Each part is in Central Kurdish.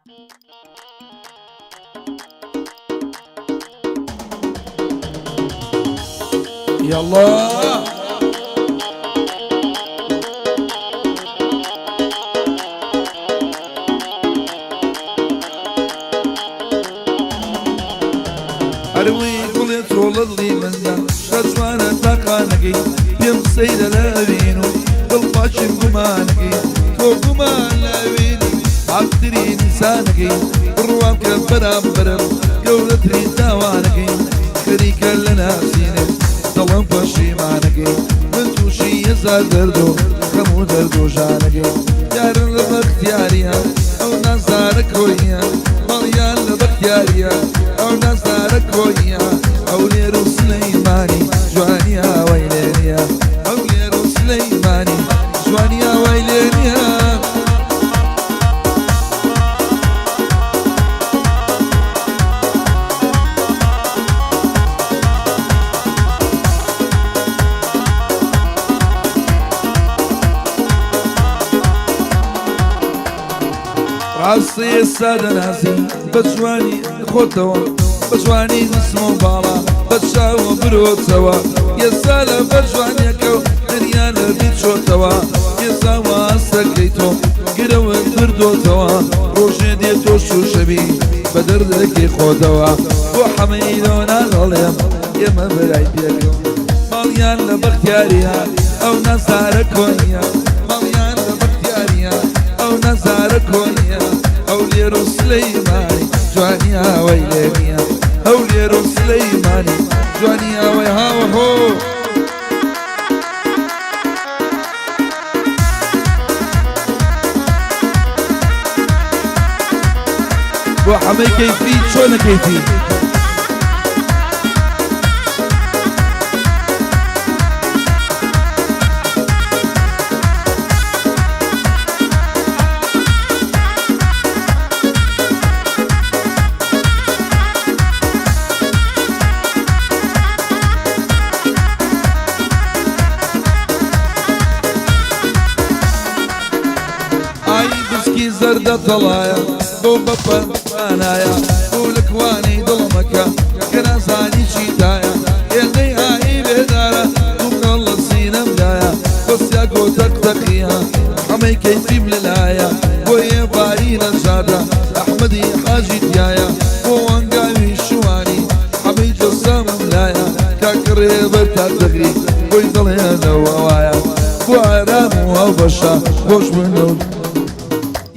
یاڵڵا. ئەروی گوڵێ تۆ لە دڵی مندا شتە جوانە تاقانەکەی پێم سەیرە لە ئەوین و دڵ پاکیم گومانەکەی تۆ گومان لە ئەوینی پاکترین ئینسانەکەی بڕوام کە بەرامبەرم گەورەترین تاوانەکەی خەریکە لە ناسینت دڵم پەشیمانەکەی من تووشی هەزار دەرد و خەم و دەرد و ژانەکەی یارم لە بەختیاریە ئەو نازدارە کۆیە ماڵیان لە بەختیاریە ئەو نازدارە کۆیە هەولێر و سلەیمانی جوانی ئاوای لێ نییە هەولێر و سلەیمانی جوانی ئاوای لێ نییە. ڕاستە ئێستا دەناسی بە جوانی خۆتەوە بە جوانی نسم و باڵا بە چاوە برۆتەوە ئێستا لە بەر جوانیەکە و دنیا لە بیر چۆتەوە ئێستا واستەکەی تۆ گرەوت بردۆتەوە ڕۆژێ دێ تۆ شوشەبی بە دەردەکەی خۆتەوە بۆ حەمەی لۆنان ئەڵێم ئێمە برای پێکەوە ماڵیان لە بەختیاریە ئەو نازارە کۆنیە ماڵیان لە بەختیاریە ئەو نازارە کۆنیە هەولێر و سلەیمانی جوانی ئاوای لێ نییە هەولێر و سلەیمانی جوانی ئاوای هاوە هۆ. بۆ حەمەی کەیفی چۆنە کەیفی؟ ئای بسکی زەردە تەڵایە بۆ بە پەنایە بۆ لە کوانی دڵمەکە کە نازانی چیتایە هێندەی ئایی بێدارە دووکەڵ لە سینەمدایە بەسیا گۆ تەق تەقیە حەمەی کەیفیم لەلایە بۆ ئێواری نەجاتە ئەحمەدی حاجی تایە بۆ هەنگاوی شوانی حەمەی جەسامم لایە کاکە ڕێبەر تا دەگری بۆی دڵێنەوە وایە بۆ ئارام و هاوبەشە خۆش بن و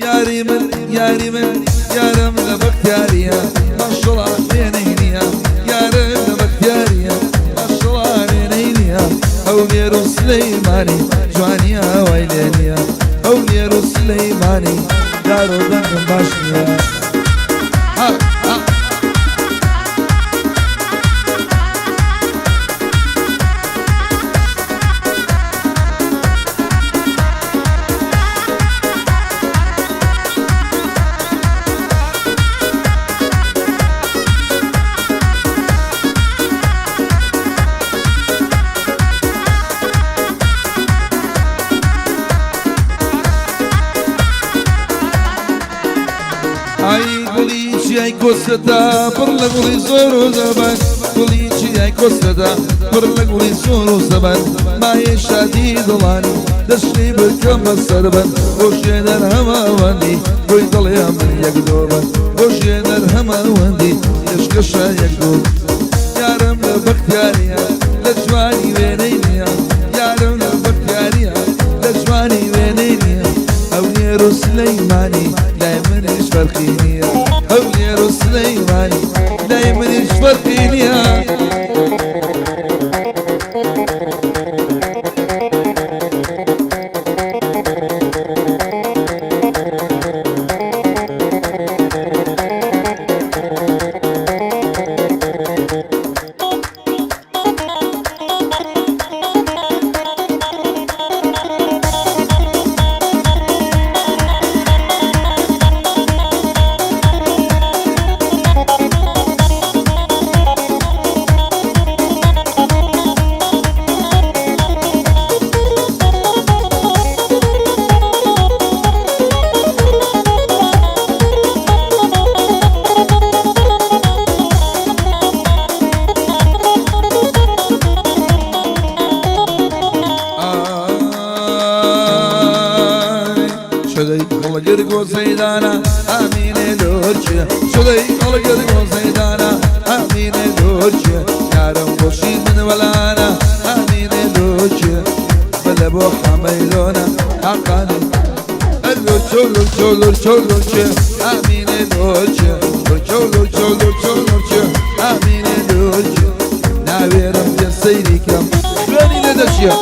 یاری من یاری من یارم لە بەختیاریە ماشەڵا وێنەی نییە یارم لە بەختیاریە ماشەڵا وێنەی نییە هەولێر و سلەیمانی جوانی ئاوای لێ نییە هەولێر و سلەیمانی دار و دەنگم باش نییە ها ها. ئای گوڵی چیای کۆسرەتە پڕ لە گوڵی زۆر و زەبەن گوڵی چیای کۆسرەتە پڕ لە گوڵی زۆر و زەبەن مایەی شادی دڵانی دەشتی بکەم بە سەربەن بۆ ژێنەر هەماوەندی بۆی دڵێ من یەک دۆبن بۆ ژێنەر هەماوەندی پێشکەشە یەک دوو یارم لە بەختیاریە لە جوانی وێنەی نییە یارم لە بەختیاریە لە جوانی وێنەی نییە هەولێر و سلەیمانی لای منیش فەرقی نییە هەولێر و سلەیمانی لای منیش فەرقی نییە. چدەی هەڵگر گۆزەیدانە ئامینێ لۆچێ، چدەی هەڵگر گۆزەیدانە ئامینێ لۆچێ، یارم خۆشی من وەلانە ئامینێ لۆچێ، بلە بۆ حەمەیلۆنە حەقانی لۆچۆ لۆچۆ لۆچۆ لۆچێ ئامینێ لۆچێ، لۆچۆ لۆچۆ لۆچۆ لۆچێ ئامینێ لۆچێ، ناوێرم پێ سەیری کەم خوێنی لێ دەچێ.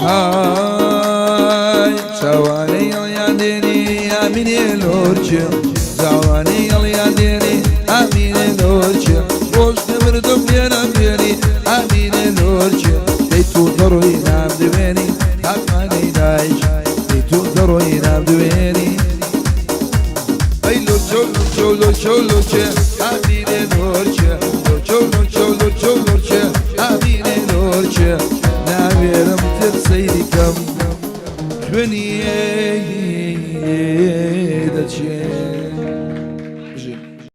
های چاوانەی ئەڵیان دێنی ئامینێ لۆرچێ، چاوانەی ئەڵیان دێنی ئامینێ لۆرچێ، ڕۆژ نەمردم لێنەم بێنی ئامینێ لۆرچێ، دەی تو دەڕۆی نام دوێنی تاقانەی دایک، دەی تو دەڕۆی نام دوێنی. ئەی لۆچۆ لۆچۆ لۆچۆ لۆچێ